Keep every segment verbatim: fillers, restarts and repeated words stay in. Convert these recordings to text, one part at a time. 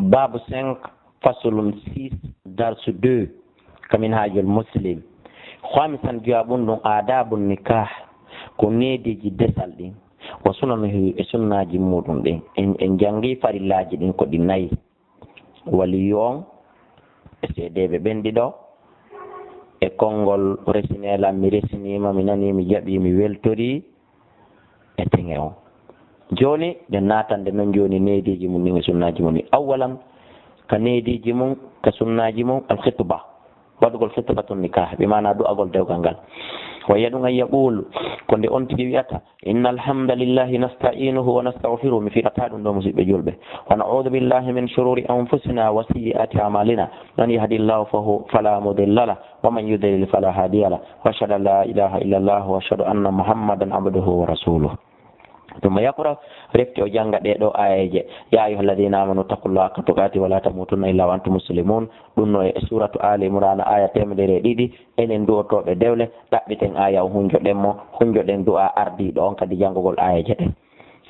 Babu cinq, faslun six, darsu deux, ka Minhajul Muslim. Khamisan, juwaɓun ɗum, adabun nikah, ko neediji desal ɗin, wa sunanuhu, e sunnaji muɗum ɗin. En, en jangi farillaji ɗin ko ɗi nayi. Waliyu on, e seedeɓe ɓen ɗiɗo, e konngol resinee lan, mi resinii ma, mi nanii, mi jaɓii, mi weltorii, e teŋe on. Jooni, ɓe naatande non jooni neediji mun ɗin e sunnaaji mun ɗin. Awwalan, ka neediji mun, ka sunnaaji mun, al khitba. Waɗugol khitbatun nikah, bi maana du'agol dewgal ngal. Wa hiya ɗum an yaqul, ko nde on tigi wi'ata, inna alhamdulillahi nasta'inuhu wa nastaghfiruhu, mi fiɗata ɗum ɗo, musiɓɓe julɓe. Wa na'udhu billahi min shururi anfusina wa sayyi'ati a'malina. Man yahdillahu fahu-, fala mudilla lah, wa man yudlil fala hadiya lah. Wa ashhadu an la ilaha illallah wa ashhadu anna Muhammadan abduhu wa rasuluh. Thumma yaqra, refti o janga ɗee ɗoo aayeeje. Ya ayyuhalladhina amanu ittaqullaha haqqa tuqatihi wa la tamutunna illa wa antum muslimun. Ɗum no e suuratu Ali Imran, aaya teemedere e ɗiɗi. Enen du'otooɓe dewle, ɗaɓɓiten aaya o, hunjoɗen mo, hunjoɗen du'a ardiiɗo on kadi janngugol aayeeje ɗen.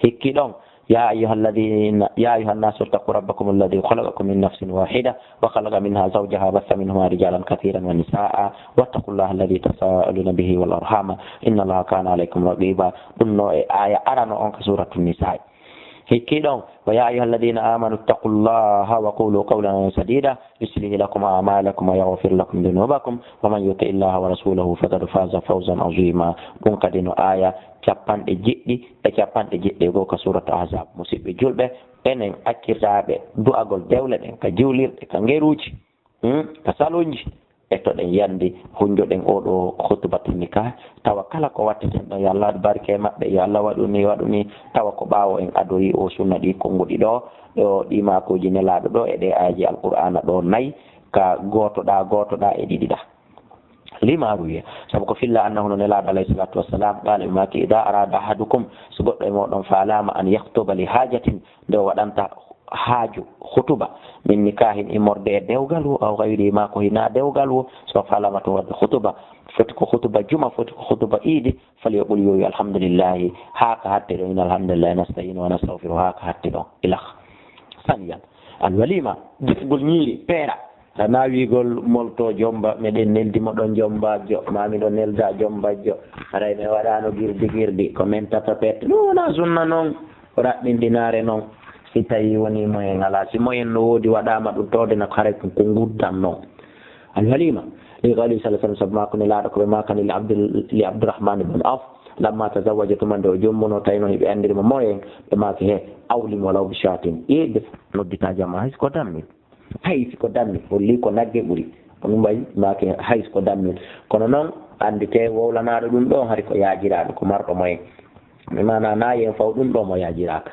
Hikki ɗon, ya ayyuhalladhina, ya ayyuhannasu ittaqu rabbakum alladhi khalaqakum min nafsin wahida wa khalaqa minha zawjaha wa bassa minhuma rijalan kathiran wa nisaa wattaqullaha alladhi tasaaluna bihi wal arhama inna Allaha kana alaykum raqiba. Ɗum no e aaya arano on ka suuratu Nisaa. Hikki ɗon, wa ya ayyuhalladhina amanu ittaqullaha wa qulu qawlan sadida. Yuslih lakum a'malakum wa yaghfir lakum dhunubakum wa man yuti illaha wa rasulahu faqad faza fawzan azima. Ɗum kadi no aaya capanɗe jeɗɗi e capanɗe jeɗɗi e goo ka suuratu Ahzab. Musiɓɓe julɓe, enen accirtaaɓe du'agol dewle ɗen ka juulirɗe, ka ngeruuji, hmm, ka salonji, ettoɗen yandi, hunjoɗen oo ɗoo khutbatu nikah, tawa kala ko watteten ɗon, yo Allah waɗu barke e maɓɓe, yo Allah waɗu ni, waɗu ni, tawa ko ɓaawo en adoyi oo sunna, ɗii konnguɗi ɗoo, ɗoo, ɗii maakuuji Nelaaɗo ɗoo, e ɗee aayeeje Alqur'aana ɗoo nayi, ka gooto ɗaa, gooto ɗaa e ɗiɗi ɗaa. Lima ruwiya, sabu ko filla annahu no Nelaaɗo alayhi salatu wassalam, qala, ɓe maaki, idha arada ahadukum, so goɗɗo e mooɗon faalama, an yakhtuba li hajatin, nde o waɗanta haaju, khutuba, min nikahin, immorde e dewgal wo, aw ghayri, maa ko hinaa dewgal wo, so faalama tun waɗde khutuba, foti ko khutuba juma, foti ko khutuba iidi, falyaqul, yo wi alhamdulillahi, haa ka hatti ɗon, inna alhamdulillahi nasta'inu wa nastaghfiru, haa ka hatti ɗon, ilah. Saniyan, al walima, defgol ñiiri, peera. Hana wiigol molto jomba, meɗen neldi mo ɗon jombaajo, maa miɗo nelda jombaajo. Haray mi waɗaano girdi girdi, ko men tata pet. Ɗum wonaa sunna non, ko raɓɓinɗinaare non. Si tawii wonii moyen alaa, si moyen no woodi waɗaama ɗum, tawde na ko haray ko, ko nguddan non. Al walima, li qawli sallallahu alaihi wasallam, sabu maa ko Nelaaɗo ko ɓe maakani li Abdul-, li Abdurrahman ibn Awf, lamma tazawwaja, tuma nde o jombuno, tawi noon hiɓe anndiri mo moyen, ɓe maaki he, awlim walaw bi shatin, ƴeeƴde, nodditaa jamaa hay si ko dammi. Hay si ko dammi, holli ko nagge ɓuri. Ko ɗum wayi, maaki hay si ko dammi. Kono noon, annditee wowlanaaɗo ɗum ɗo, hari ko yaajiraaɗo, ko marɗo moyen. Mi maana naayi en faw ɗum ɗo mo yaajiraaka.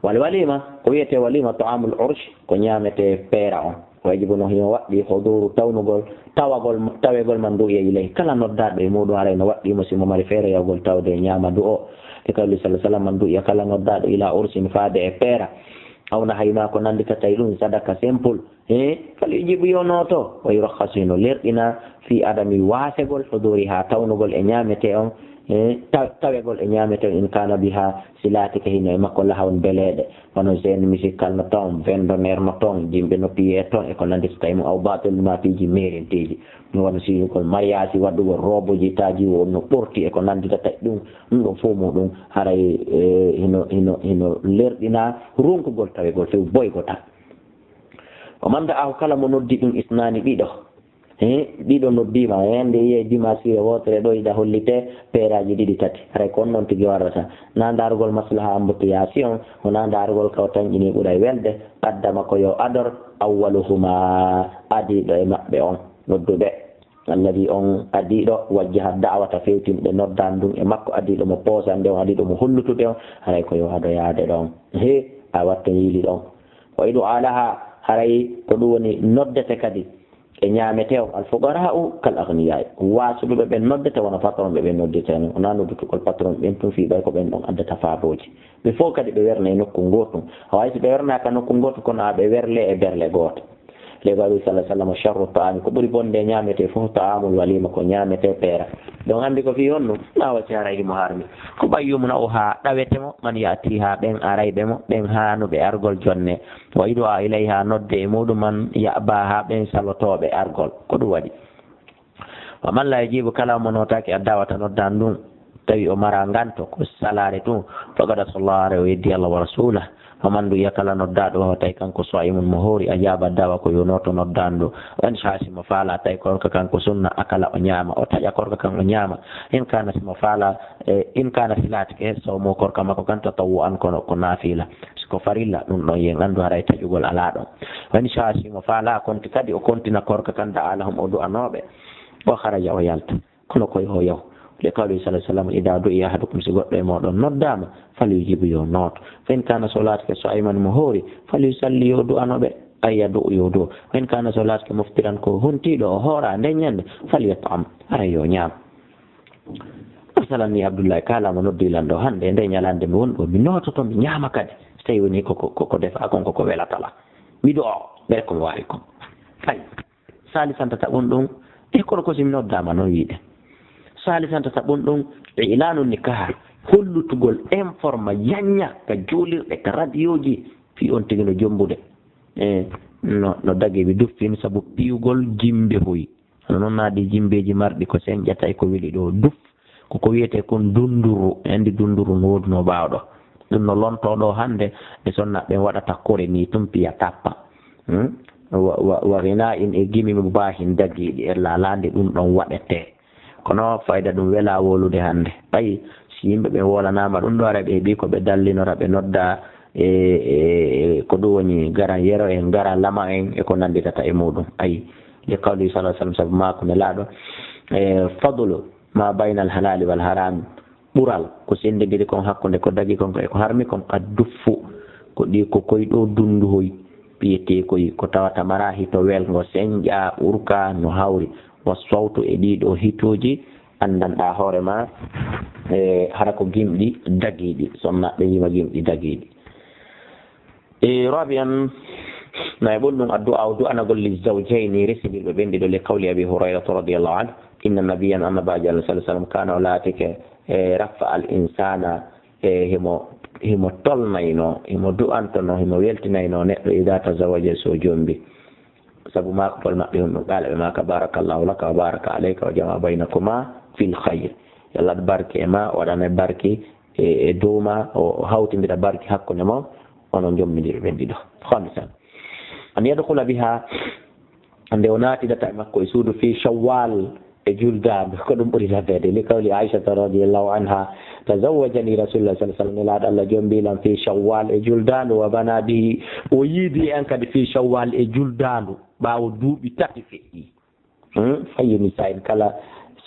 Wal walima, ko wiyetee walima, ta'amul ursh, ko ñaametee peera on. Wajibu no hino waɗɗii huduru tawnugol, tawagol, tawegol man du'iya ilayhi. Kala noddaaɗo e muɗum haray no waɗɗii mo si mo mari feere yahugol tawde e ñaamadu o. E kawli sallallahu alaihi wasallam man du'iya kala noddaaɗo ila ursin faade e peera. Aw nahayima ko nannditata e ɗum sadaka simple. He, fal yujibu yo nooto. Wa yurakhasu hino lerɗina fi adami waasegol huduriha tawnugol e ñaametee on. He, taw-, tawegol e ñaametee on in kana biha si laatike hino e makko lahawun beleeɗe. Wano jeune musical no toon, vendo ner no toon, jimɓe no piye toon, e ko nannditata e mum, aw batil ma piiji meerinteeji. No wano siyugol mariage, waɗugol roboji taaji wo no ɓorti e ko nannditata e ɗum, ɗum ɗon fof muɗum haray, e, hino, hino, hino lerɗina ronkugol tawegol few boygotal. O manda ahu kala mo noddi ɗum isnaani ɗiɗo. He, ɗiɗo noddiima, he, nde yi'e dimanche wootere ɗo ida hollite peeraaji ɗiɗi tati. Haray ko on noon tigi warrata. Na ndaarugol maslaha embouteillage on, wona ndaarugol ka o tanƴini ɓuray welde, qaddama ko yo ador, awwaluhuma, adiiɗo e maɓɓe on, nodduɓe. Alladi on adiiɗo, wajjaha da'wata fewtinɓe noddaan ndun e makko, adiiɗo mo poosande on, adiiɗo mo hollutude on, haray ko yo adoyaade ɗon. He, a watta yiili ɗon. Wa idu alaha, haray ko ɗum woni noddete kadi. E ñaametee on, al fuqara'u kal aghniya. Waasuɓe ɓe ɓen noddete wano patron ɓe ɓen noddete non. Wona noddutugol patron ɓen tun fii ɓay ko ɓen ɗon addata faabooji. Ɓe fof kadi ɓe werne e nokku ngootu. Hawa si ɓe wernaaka nokku ngootu, kono a ɓe werle e berle gooto. Ɓe gawi sallallahu alaihi wasallam, sharru ta'ami, ko ɓuri bonde ñaamete fof, ta'amul walima, ko ñaamete peera. Donc anndi ko fii honno? Na wasi haray himo harmi. Ko ɓay yumna'uha, ɗawete mo, man ya'tiha, ɓen arayɓe mo, ɓen haanuɓe argol jonne. Wa yud'a ilayha, nodde e muɗum, man ya'baha, ɓen salotooɓe argol. Ko ɗum waɗi. Wa man la yujibu, kala mo nootaaki ad-da'wata, noddan ɗum, tawi o mara nganto, ko salaare tun, faqad asa Allah, haray o yeddi Allah, wa rasulah. Wa man du'iya, kala noddaaɗo, wa huwa, tawi kanko sa'imun, mo hoori, ajaba ad-da'wa, ko yo nooto noddaandu. Wa in sha'a, si mo faala, tawi korka kan ko sunna, akala, o ñaama, o taƴa korka kan o ñaama. In kana, si mo faala, e, in kana, si laatike, sawmu, korka makko kan, tatawwu'an, kono ko naafila. Si ko farilla, ɗum ɗon yen anndu haray taƴugol alaa ɗon. Wa in sha'a, si mo faala, konti kadi o kontina korka kan, da'a lahum, o du'anooɓe. Wa kharaja, o yalta. Kono koye o yaw. Li qawli sallallahu alaihi wasallam, "Idha du'iya ahadukum", si goɗɗo e mooɗon noddaama, "falyujib", yo nooto. Fa in kana, so laatike, sa'iman, mo hoori, "falyusalli", yo du'ano ɓe, ay yadu'u, yo du'o. Fa in kana, so laatike, muftiran, ko hontiiɗo, o hoora nde ñande, "falyat'am", haray yo ñaam. Masalan ni, Abdullahi, kala mo noddi lan ɗo hannde, nde ñalande mi woni ɗo, mi noototo, mi ñaama kadi. So tawi woni ko, ko, ko, ko defa kon, ko, ko welata la. Mi ɗo, ɓe ko mi wawi kon. Ay. Salisanta taɓon ɗum, e kono ko si mi noddaama noon wi'ude. Salisanta taɓon ɗum, e ilanu nikah, hollutugol informa, yanña ka juulirɗe, ka radiyooji, fii on tigi no jombude. E no, no dagi ɓe duffin sabu piyugol jimbe hoy. Hono noon naadi jimbeeji marɗi ko senƴata e ko weli ɗo duf. Ko ko wiyetee kon dunduru, en anndi dunduru no woodunoo ɓaawo ɗo. Ɗum no lontoo ɗo hannde, ɓe sonnaaɓe ɓen waɗata kore nii tun piya tappa. Hmm? Wa, wa, wa ghina'in e gimi mubahin dagiiɗi, e laalaande ɗum ɗon waɗetee. Kono fayda ɗum welaa wowlude hannde. Ɓay si yimɓe ɓen wowlanaama ɗum ɗo, ara ɓe heɓii ko ɓe dallinora, ɓe nodda e, e, e ko ɗum woni garan yero en, garan lama en, e ko nannditata e muɗum. Ayi, li qawli sallallahu alaihi wasallam, sabu maako Nelaaɗo, e, fadlu ma baynal halali wal harami, ɓural ko senndindiri kon hakkunde ko dagi kon e ko harmi kon, adduffu, ko ɗi ko koy ɗo dunduhoy, piyetee koy ko tawata mara hito welngo, senƴa, urka, no hawri, wa sawtu, e ɗii ɗo hitooji, anndanɗaa hoore ma, e, hara ko gimɗi dagiiɗi, sonnaaɓe wiima gimɗi dagiiɗi. E, rabi'an, nayi ɓon ɗum, addu'a, o du'anagol li zawjayni, resindinɓe ɓen ɗiɗo, li qawli Abi Hurayrata radiyallahu anhu, inna nabiyyan, annabaajo Allah sallallahu alaihi wasallam, kana, o laatike, e, rafa al insana, e, himo, himo tolnayno, himo du'antono, himo weltinayno neɗɗo, idha tazawaja, so jombi. Sabu maako pol maɓɓe on ɗum, qala, ɓe maaka, barakallahu laka wa baraka alayka wa jama'a baynakuma fil khayr. Yo Allah waɗ barke e ma, o waɗana barke e, e dow ma, o, o hawtindira barke hakkunde mon, onon jommidiri ɓen ɗiɗo. Khamisan, an yadkhula biha, nde o naatidata e makko e suudu, fi shawwal, e juldaandu, ko ɗum ɓuri tabbeede. Li qawli Aishata radiyallahu anha, tazawwajani rasulullah sallallahu alaihi wasallam, Nelaaɗo Allah jombi lan fi shawwal, e juldaandu, wa bana bihi, o yiidi en kadi fi shawwal, e juldaandu, ɓaawo duuɓi tati feƴƴi. Hmm? Fa ayyu nisa'in, kala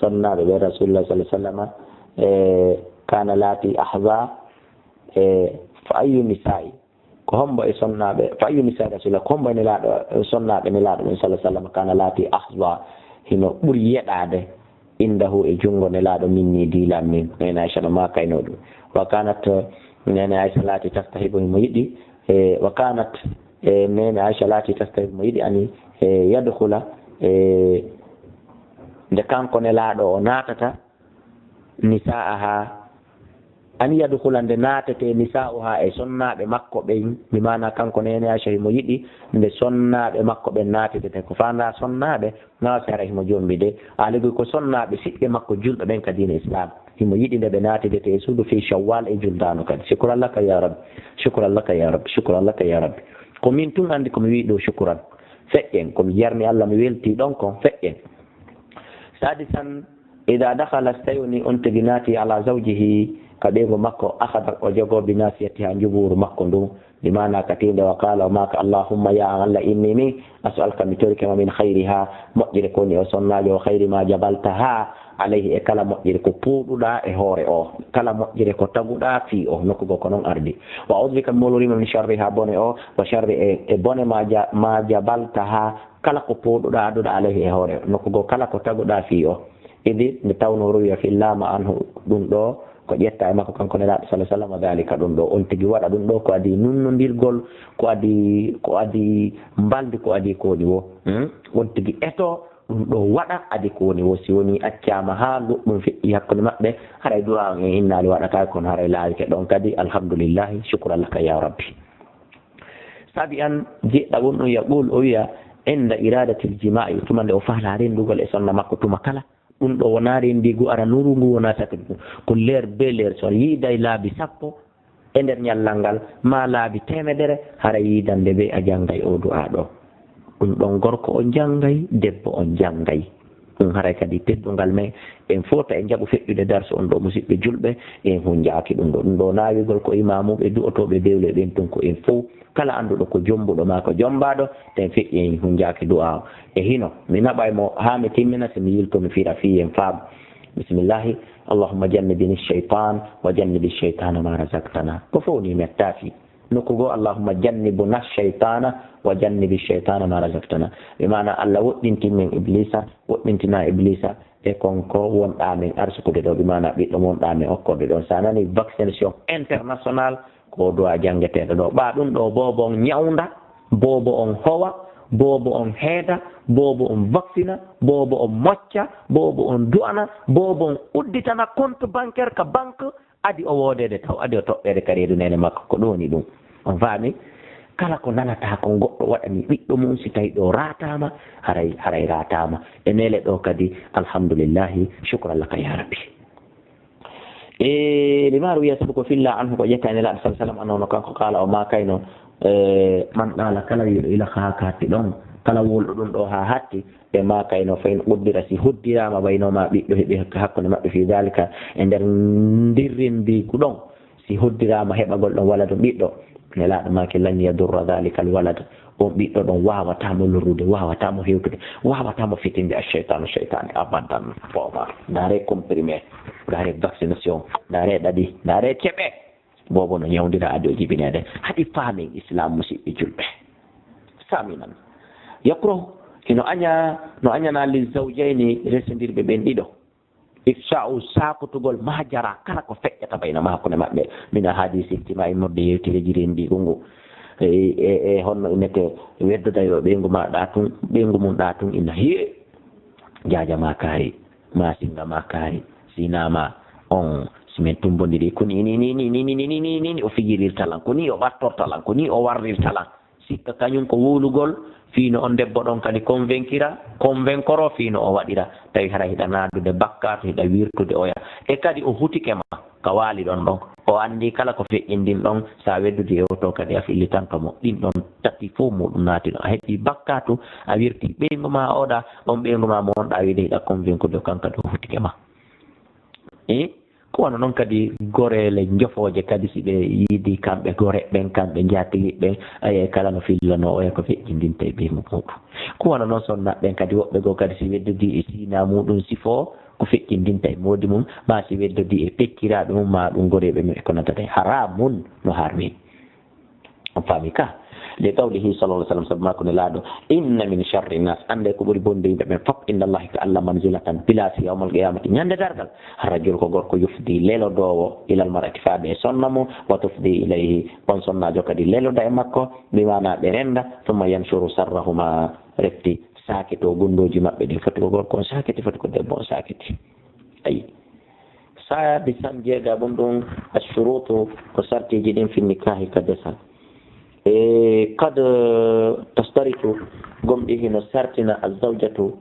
sonnaaɓe ɓe Rasulullah sallallahu alaihi wasallam, e, kana lati ahza, e, fa ayyu nisa'i, ko hombo e sonnaaɓe, fa ayyu nisa'i Rasulullah, ko hombo e Nelaaɗo, sonnaaɓe Nelaaɗo ɓen sallallahu alaihi wasallam, kana lati ahza, hino ɓuri yeɗaade, indahu, e junngo Nelaaɗo, minni, diilam min. Neene Aisha no maakayno ɗum. Wa kanat, Neene Aisha laati tastahibu, himo yiɗi, e, wa kanat, e, Neene Aisha laati tastahibu, himo yiɗi ani, e, yadkhula, e, nde kanko Nelaaɗo o naatata, nisa'aha, an yadkhula, nde naatetee, nisa'uha, e sonnaaɓe makko ɓen, bi maana kanko Neene Aisha himo yiɗi nde sonnaaɓe makko ɓen naatetee. Ko faandaa sonnaaɓe, na si hara himo jombi de, aligi ko sonnaaɓe siɓɓe makko julɓe ɓen ka diina Islam. Himo yiɗi nde ɓe naatidetee e suudu fi shawwal e juldaandu kadi. Shukran laka ya Rabbi, shukran laka ya Rabbi, shukran laka ya Rabbi. Ko min tun anndi ko mi wi'i ɗo, shukran. Feƴƴen, ko mi jarni Allah, mi welti ɗon kon, feƴƴen. Sadisan, idha dakhala, so tawi woni on tigi naati, ala zawjihi, ka ɓeyngu makko, akhadha, o jogo, bi nasiyatiha, njubuuru makko ndun, bi maana ka tiinde, wa qala, o maaka, Allahumma, ya an Allah, inni min, as'aluka, mi torike ma, min khayriha, moƴƴere ko woni o sonnaajo, wa khayri ma jabaltaha alayhi, e kala moƴƴere ko pooɗuɗaa e hoore o, kala moƴƴere ko taguɗaa fii o, nokku goo ko non ardi. Wa a'udhu bika, mi moloriima, min sharriha, bone o, wa sharri, e, e bone ma ja-, ma jabaltaha, kala ko pooɗuɗaa, aduɗaa, alayhi, e hoore o, nokku goo kala ko taguɗaa fii o. Idi, nde tawno ruwiya fillama anhu, ɗum ɗo, Ko ƴetta e makko kanko Nelaaɗo sallallahu alaihi wasallam, wa dhalika, ɗum ɗo, on tigi waɗa ɗum ɗo, ko adi nunnondirgol, ko adi, ko adi mbaldi, ko adi ko woni wo. Hmm? On tigi eto, ɗum ɗo waɗa, adi ko woni wo. Si woni accaama haa goɗɗum feƴƴi hakkunde maɓɓe, haray du'a on e innaali waɗata, kono haray laawike ɗon kadi, alhamdulillahi, shukran laka ya Rabbi. Sabi an, jeɗɗa won ɗum yaqul, o wiya, inda iradatil jima'i, tuma nde o faala renndugol e sonna makko tuma kala, ɗum ɗo wonaa renndiigu aranuru ngu, wonaa satiri ngu. Ko leer be leer, so yiiday laabi sappo e nder ñallal ngal, maa laabi teemedere, hara yiidande be a janngay o du'a ɗo. Ɗum ɗon gorko on janngay, debbo on janngay. Ɗum haray kadi teddungal men, en fota e jaɓu feƴƴude darsu on ɗo, musiɓɓe julɓe, en hunjaaki ɗum ɗo. Ɗum ɗo naawigol ko imaamuɓe, du'otooɓe, bewle ɓen tun ko en fow. Kala annduɗo ko jombuɗo maa ko jombaaɗo, ten feƴƴi en hunjaaki du'a o. E hino, mi naɓay mo haa mi timmina, si mi yilto mi fira fii en faamu. Bismillahi, Allahumma jannibni shaytan wa jannibi shaytana ma razaqtana. Ko fow ni mettaaki. Nokku goo, Allahumma jannibna shaytana wa jannibi shaytana ma razaqtana. Ɓe maana, Allah woɗɗintin men Iblisa, woɗɗintina Iblisa e kon ko wonɗaa men arsukude ɗo, ɓe maana ɓiɗɗo mo wonɗaa men okkorɗe ɗon. Sa nani vaccination international, ko du'a janngeteeɗo ɗo. Ɓaa ɗum ɗo, boobo on ñawnda, boobo on howa, boobo on heeda, boobo on vaccina, boobo on mocca, boobo on du'ana, boobo on udditana compte bancaire ka banque, adi o woodeede taw, adi o toɓɓeede ka reedu neene makko. Ko ɗum woni ɗum. On faami? Kala ko nanataa kon goɗɗo waɗani ɓiɗɗo mum, si tawi ɗo raataama, haray, haray raataama. E neele ɗo kadi, alhamdulillahi, shukran laka ya Rabbi. E limaru wiya, sabu ko filla anhu, ko ƴetta e Nelaaɗo sallallahu alaihi wasallam, annahu kanko, qala, o maakayno, e, man qala, kala wiiɗo ila haa hatti ɗon, kala wulɗo ɗum ɗo haa hatti, ɓe maakayno, fa in quddira, si hoddiraama baynahuma, ɓiɗɗo heɓi hakkunde maɓɓe, fi dhalika, e nder ndirrindigu ɗon, si hoddiraama heɓagol ɗon waladun ɓiɗɗo, Nelaaɗo maaki, lan yadurra dhalika al walad, on ɓiɗɗo ɗon waawataa mo lorrude, waawataa mo hewtude, waawataa mo fitinde a shaytanu, shaytaani, abadan. Booma, ndaare comprimé, ndaare vaccination, ndaare ɗaɗi, ndaare ceɓe. Boobo no ñawndira adi o jibineede. Haɗi faamen Islam, musiɓɓe julɓe. Saminan. Yakrahu, hino aña, no añana li zawjayni, resindirɓe ɓen ɗiɗo. Ifsha'u, sakotugol, ma jara, kala ko feƴƴata bayna ma, hakkunde maɓɓe. Min ahadisi ijtima'i, morde yewtereeji renndiigu ngu. E, e, e honno innete, weddoda yo ɓeyngu ma ɗa tun, ɓeyngu mum ɗa tun, ina hiye. Jaaja ma kaari, ma singa ma kaari, sina ma on, si min tumbondiri, ko ni, ni, ni, o fijirirta lan, ko ni o ɓattorta lan, ko ni o warrirta lan. Sikka kañum ko wowlugol, fii no on debbo ɗon kadi convaincira, convaincoro fii no o waɗira. Tawi hara hiɗa naandude bakkaatu, hiɗa wirtude oya. E kadi o hutike ma, ka waali ɗon ɗon. O anndi kala ko feƴƴindin ɗon, sa weddudi e oto kadi a fillitanto mo. Ɗin ɗon tati fof muɗum naati ɗon. A heɓi bakkaatu, a wirti ɓeyngu ma oɗa, on ɓeyngu ma mo wonɗa wiide hiɗa convaincre de, kan kadi o hutike ma. E ko wano non kadi goreele njofooje kadi, si ɓe yiidi kamɓe gore ɓen, kamɓe njaatigi ɓen, aye kala no fillano oya ko feƴƴindinta e ɓeyngu muɗum. Ko wano non sonna ɓen kadi, woɓɓe goo kadi si weddodi e siina muɗum sifo, ko feƴƴindinta e moodi mum, ma si weddodi e pecciraaɓe mum, ma ɗum goreeɓe mum e ko nantata e haramun no harmi. On faami ka? Li qawlihi sallallahu alaihi wasallam, sabu maako Nelaaɗo, inna min sharri nas, annde ko ɓuri bonde yimɓe ɓen fof, inda Allahi ka Allah, manzilatan, place yawmal qiyamati, ñande dargal, rajul ko gorko, yufdi, lelodoowo, ilal mar'ati, faade e sonna mum, wa tufdi ilayhi, on sonnaajo kadi leloda e makko, bi maana ɓe renda, thumma yanshuru sarrahuma, refti saakito gunndooji maɓɓe ɗin, foti ko gorko on saakiti, foti ko debbo on saakiti. Ayi. Sadisan, jeegaɓun ɗum, ashurutu, ko sartiji ɗin, fi nikahi, ka desal. E kad tastaritu, gomɗi hino sartina, azawjatu,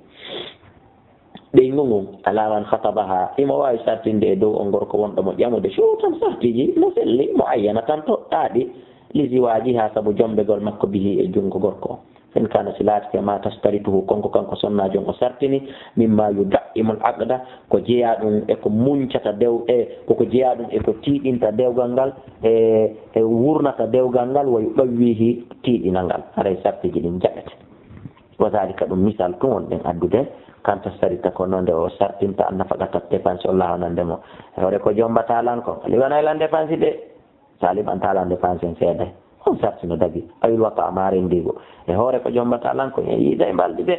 ɓeyngu ngun, ala man khatabaha, himo waawi sartinde e dow on gorko wonɗo mo ƴamude, shurutan, sartiji, no selli, mo ayyana tan toɗɗaaɗi, li ziwajiha, sabu jombegol makko, bihi, e junngo gorko on. Fa in kana, si laatike, ma tastarituhu, kon ko kanko sonnaajo on o sartini, mimma yuda'imul aqda, ko jeyaa ɗum e ko muncata dew-, e ko, ko jeyaa ɗum e ko tiiɗinta dewgal ngal, e, e wurnata dewgal ngal, wa yuqawwihi, tiiɗina ngal. Haray sartiji ɗin jaɓete. Wa dhalika, ɗum misal tun wonɗen addude, kan tastarita, ko non nde o sartinta, an nafaqata, dépense, o lawanande mo. E hoore ko jombata lan ko, liwanay lan dépense de. Sa liɓanta lan dépense en seeɗa, on sarti no dagi. Awil wata ma rendigo. E hoore ko jombata lan ko en yiida e mbaldi de.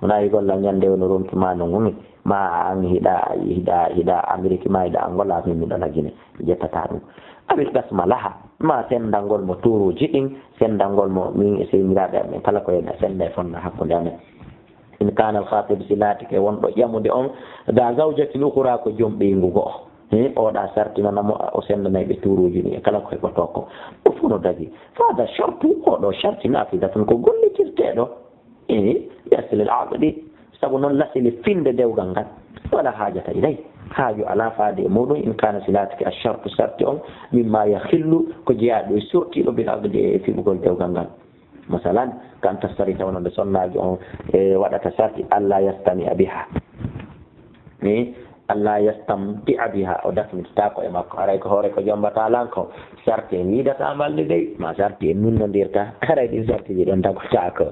Wona yi golla ñande woni ronki ma no ngumi, ma an hiɗa, hiɗa, hiɗa Amérique ma hiɗa Angola, min miɗo na Guinée, mi ƴettata ɗum. Awil qasma laha, ma sendangol mo turuuji ɗin, sendangol mo min e seyniraaɓe amen kala ko ena senda e fonna hakkunde amen. In kana al khatib, si laatike wonɗo ƴamude on, da zawjatin ukhra, ko joom ɓeyngu go'o. He, oɗa sartinana mo, o sendanay ɓe turuuji ɗin e kala ko heɓotoo ko. O fof no dagi. Fa hada shartu, oɗo sharti nafidatun, ko gollitirteeɗo. E, yasli al aqdi, sabu noon lasili finde dewgal ngal. Wala hajata ilay, haaju alaa faade e muɗum, in kana si laatike a shartu sarti on, mimma yahillu, ko jeyaaɗo e sortiiɗo bil aqdi e fiɓugol dewgal ngal. Masalan, kan tastari taw no nde sonnaajo on, e, waɗata sarti, alla yastami biha. Ni, alla yastamti biha, o dakmitaako e makko. Haray ko hoore ko jombata lan ko. Sarti en yiidata mballi dey, ma sarti en nunnondirta. Haray ɗin sartiji ɗon dagotaako.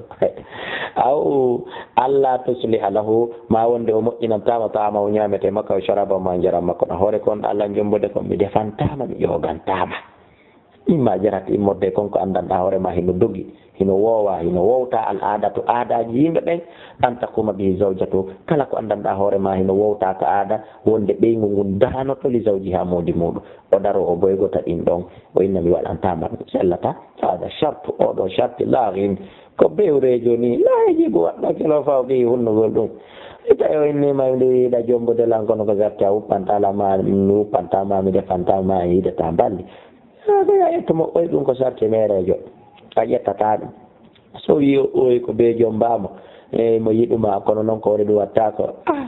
Aw, alla tusliha lahu, ma wonde o moƴƴinantaama taama o ñaamete makko, o sharaba ma njaram makko. Ɗon hoore kon alla jombude kon, mi defantama, mi ƴogantaama. Imma jarat immorde kon ko anndanɗaa hoore ma hino dogi, hino woowa, hino wowta al aadatu, aadaaji yimɓe ɓen, an taquma bihi zawjatu, kala ko anndanɗaa hoore ma hino wowta ka aada, wonde ɓeyngu ngun daranoto li zawjiha moodi muuɗum. O daro o boygota ɗin ɗon, o inna mi waɗantaama ɗum, sellata, hada shartu, oɗo sharti laaghin, ko bewreejo ni, laa yajibu waɗɗo kelo fawqi hunnugol ɗum. Ita o inni ma nde yiɗa jombude lan kono ko sarti a wuppantaala ma, mi wuppantaama, mi defantama, yiidata mballi. Haa ko yaa etto moƴƴoy ɗum ko sarti meereejo. A ƴettataa ɗum. So wii o oy ko bee jombaa mo, e mo yiɗu ma, kono noon ko woni ɗum wattaako. Ah,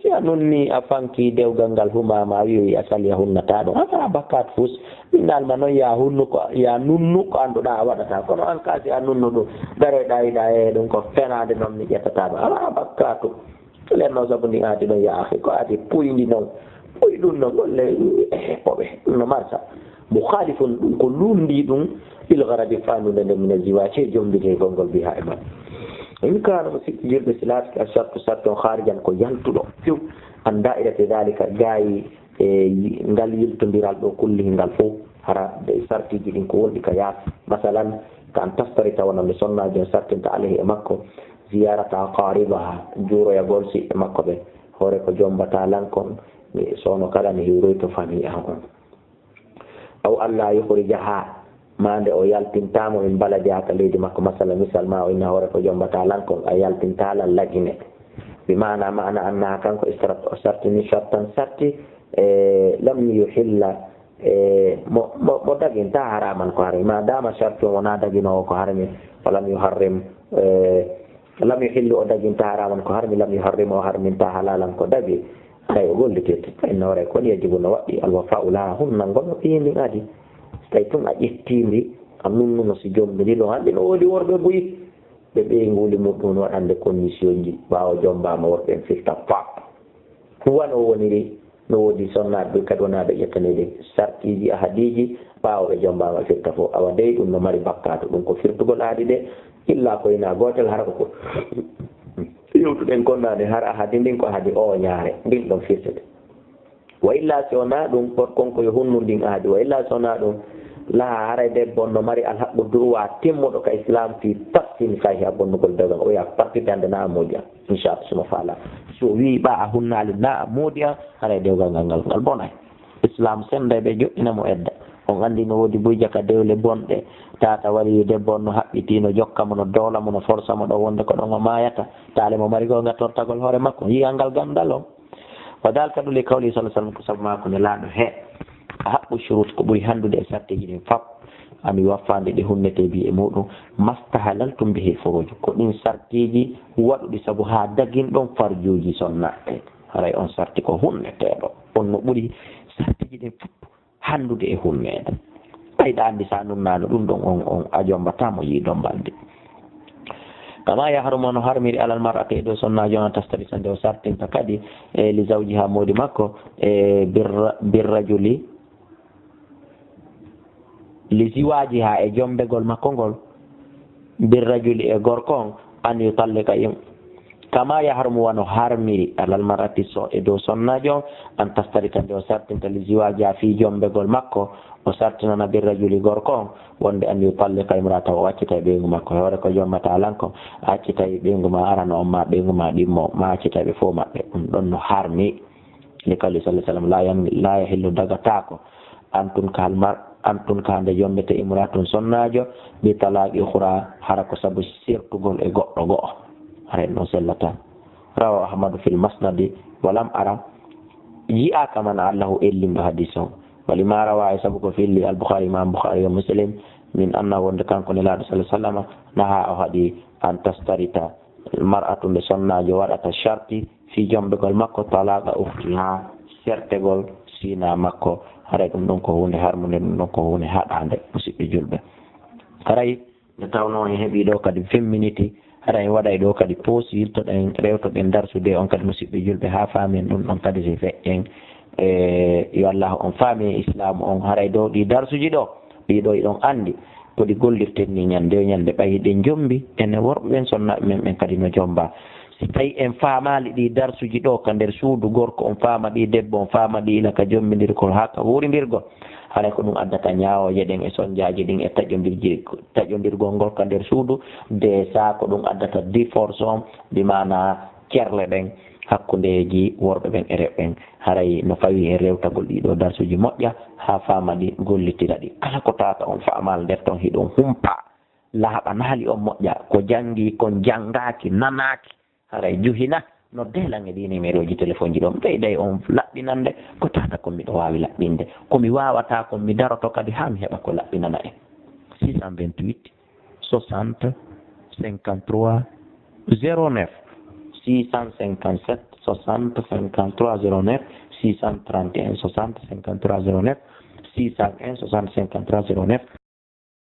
si a nunni a fanki dewgal ngal humaama, a wi'i a sali a hunnataa ɗum. Alaa bakkaatu fus. Min naal ma noon yaa hunnu ko, yaa nunnu ko annduɗaa a waɗataa. Kono an kaa si a nunnu ɗum, daroyɗaa yiɗaa e ɗum ko fenaande noon mi ƴettataa ɗum. Alaa bakkaatu. Len noon sabu ndin aadi ɗon yaa akhi, ko aadi puyndi noon. Puy ɗum no golle, eh, ɓoɓe, ɗum no marsa. Mukhalifun ɗum ko lundi ɗum, il gharadi fannude nde min ziwaji e jombitee gongol biha e man. In kana mo sikki julɓe si laatike a sartu sartu on kharijan ko yantuɗo few. An da'irati dhalika gayi e yi-, ngal yiltondiral ɗo kulli ngal fof. Hara de sartiji ɗin ko wonɗi ka yaas. Masalan, ka an tastari tawa no nde sonnaajo on sartinta alayhi e makko. Ziyarata aqaribaha, juuroyagol siɓɓe makko ɓen. Hoore ko jombata lan kon, mi soono kala mi hiwroyto famille an on. Aw alla yukhrijaha, ma nde o yaltintamo min baladiha ka leydi makko, masala misal ma o inna hoore ko jombata lan kon, a yaltinta lan Lagine. Bi maana, maana annaha kanko istarat, o sartini shartan sarti, e, lam yuhilla, e, mo, mo, mo daginta haraman ko harmi. Ma dama shartu on wona daginoowo ko harmi, o lam yuharrim, e, lam yuhillu o daginta haraman ko harmi, lam yuharrim o harminta halalan ko dagi. Hay o gollitirte, fa inna hoore kon yajibu no waɗɗi, al wafa'u laha hunnangol no ɓiyi ndin adi. So tawi tun a ƴetti ndi, a nunnuno si jombi ndi ɗon, hande no woodi worɓe buy, ɓe ɓeynguuli muɗum no waɗande condition ji, ɓaawo jombama worɓe en firta pap. Wano woniri, no woodi sonnaaɓe ɗum kadi wonaa ɓe ƴettanede sartiiji ahadiiji ɓaawo ɓe jombaama firta fof. Awa dey ɗum no mari bakkaatu, ɗum ko firtugol ahadi de, illa ko ina gootel hara ko ko yewtuɗen kon naane, hara ahadi ndin ko ahadi o ñaare, ndin ɗon firtete. Wa illa si wonaa ɗum, gorko on ko yo hunnu ndin ahadi. Wa illa si wonaa ɗum, laha haray debbo on no mari alhaqqu droit timmuɗo ka islam fi tafsin kay ha bonnugol dewgal, o yaa partitande na a moƴƴa. Inchallah, suma faala. So wii ɓa a hunnaali na a moodi an, haray dewgal ngal ngal, ngal bonay. Islam senday ɓe joɗɗina mo edda. On anndi no woodi buy jaka dewle bonɗe. Tata wari debbo on no haɓɓiti, no jokka mo, no doola mo, no forsa mo ɗo wonde ko ɗon o maayata. Taale mo mari ko ngal tortagol hoore makko. Yi'al ngal gandal on. Wa dalika ɗum li kawli sallallahu alaihi wasallam, ko sabu maako ne laaɗo he. A haɓɓu shurut ko ɓuri handude e sartiji ɗin fap. An yuwaffa nde ɗi hunnete bi e muɗum, mastahalaltum bihi furuj. Ko ɗin sartiji waɗuɗi sabu haa dagin ɗon farjuuji sonnaɓe. Haray on sarti ko hunneteeɗo. On no ɓuri sartiji ɗin fap handude e hunneede. Ɓay ɗa andi sa nunnaano ɗum ɗon on, on a jombata mo yiido mbaldi. Kama yahrumu no harmiri alal mar'ati e dow sonnaajo on an tastari sande o sartinta kadi e li zawjiha moodi makko e birra-, birrajuli li ziwajiha e jombegol makko ngol birrajuli e gorko on an yutallika im. Kama yahrumu, wano harmiri, alal mar'ati, so e dow sonnaajo on, an tastarita, nde o sartinta, li ziwaajiha, fii jombegol makko, o sartinana, bir rajuli, gorko on, wonde an yutalliqa imra'atahu, o accita e ɓeyngu makko. Hoore ko jombata lan kon, a accita e ɓeyngu ma arano on, ma ɓeyngu ma ɗimmo, ma accita e ɓe fof maɓɓe. Ɗum ɗon no harmi. Li qawli sallallahu alayhi wa sallam, la yan-, la yahillu, dagataako, an tunkaha al mar-, an tunkaha, nde jombete, imra'atun, sonnaajo, bi talaqi ukhra, hara ko sabu sertugol e goɗɗo go'o. Hara en ɗon sellata. Rawahu Ahmadu fil Musnadi, wa lam ara, yi'aaka, man allahu, ellinɗo hadis on. Wa lima rawa, e sabu ko filli, al Bukhari, Imam Bukhari, wa Muslim, min anna, wonde kanko Nelaaɗo sallallahu alayhi wa sallam, naha, o haɗi, an tastarita, mar'atu, nde sonnaajo waɗata sharti, fii jombegol makko, talaqa ukhtiha, sertegol siina makko. Haray ɗum ɗon ko huunde harmunde, ɗum ɗon ko huunde haɗaande, musidɓe julɓe. Haray nde tawnoo en heɓii ɗoo kadi vingt minutes, haray en waɗay ɗoo kadi pause, yiltoɗen, rewtoɗen darsude on kadi, musidɓe julɓe, haa faamen ɗum ɗon kadi, si feƴƴen. E, yo Allah on faami e Islaamu on. Haray ɗoo ɗii darsuji ɗoo, ɗii ɗoo hiɗon anndi ko ɗi gollirten ni ñannde yo ñannde, ɓay hiɗen jombi, enen worɓe ɓen, sonnaaɓe men ɓen kadi no jomba. Si tawi en faamaali ɗii darsuji ɗoo ka nder suudu, gorko on faama ɗi, debbo on faama ɗi, ila ka jombindirgol haa ka wuurindirgol, haray ko ɗum addata ñaawooje ɗen e sonjaaji ɗin e taƴondirji, taƴondirgol ngol ka nder suudu, de saa ko ɗum addata divorce on, bi maana cerle ɗen hakkundeeji worɓe ɓen e rewɓe ɓen. Haray no fawi e rewtagol ɗii ɗoo darsuji moƴƴa, haa faama ɗi, gollitira ɗi. Kala ko tata on faamaali nder ton, hiɗon humpa, laaɓanaali on moƴƴa, ko janngi kon janngaaki, nanaaki, haray juhina, noddee lan e ɗii nimeroji telefonji ɗon, ɓeyday on laɓɓinande. Ko tata kon miɗo waawi laɓɓinde, ko mi waawataa kon mi daroto kadi haa mi heɓa ko laɓɓinana en. Six cent vingt-huit, soixante, cinquante-trois, zéro neuf. Six cent cinquante-sept, soixante, cinquante-trois, zéro neuf. Six cent trente et un, soixante, cinquante-trois, zéro neuf. Six cent un, soixante, cinquante-trois, zéro neuf.